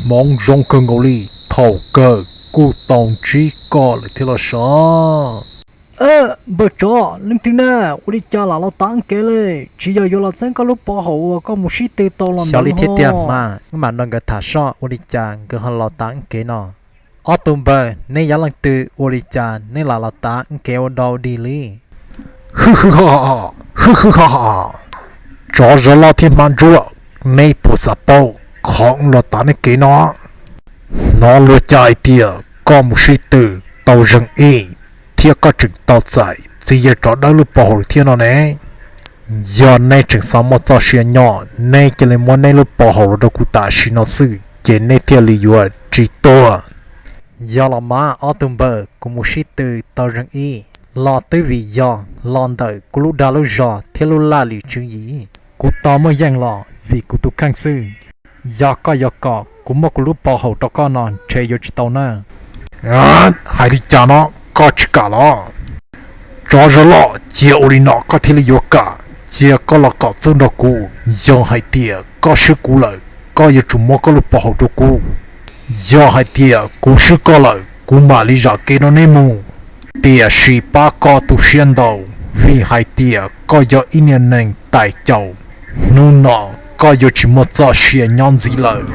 Hmoov zoo kawg nkaus li, thaum kawg kuj tau ntsib koj lawm thiab los sav. Npawg tsov, leej twg na, ua li cas lam los tav wb kev li? Tsis yog yuav los txeeb koj lub pov haum uas koj mus sib tw tau los ntawd li thiab tiag mas? Wb mam nrog nkawd tham soj ua li cas nkawd ho los tav wb kev no. Ob tug npawg, neb yog leej twg ua li cas neb lam los tav wb kev ua dog dig li? Hwj hwj ha, hwj hwj ha, tsov zov loj thiab hmab ntsuab, neb puas xav paub qhov wb los tav neb kev no? Hnov luag cai hais tias koj mus sib tw tau zeeg ib thiab koj tseem tau txais txiv yawg rov dawb lub pov haum thiab no ne. Yog neb tseem xav muaj txoj sia nyob, neb cia li muab neb lub pov haum los rau kuv tam sim no xwb ces neb thiaj li yuav tsis tuag. Yog los mas ob tug npawg, kuv mus sib tw tau zeeg ib los twb vim yog los ntawm kuv lub dag lub zog thiab lub laj lim tswv yim. Kuv tau muaj yeej los vim kuv tus kheej xwb. Yog koj yuav kom kuv muab kuv lub pov haum rau koj no ntshe yuav tsis tau na. Hais li cas no, koj tsis kam los? Tsov zov loj, cia ua li no koj thiaj li yuav kam. Cia koj los kom txuj nrog kuv, yog hais tias koj swb kuv lawm, koj yuav tsum muab koj lub pov haum rau kuv. Yog hais tias kuv swb koj lawm, kuv mam li zam kev rau neb mus. Tiam sis pab koj tu siab ntau, vim hais tias koj yog ib niag neeg tais caus. Hnub no koj yuav tsis muaj txoj sia nyob ntxiv lawm.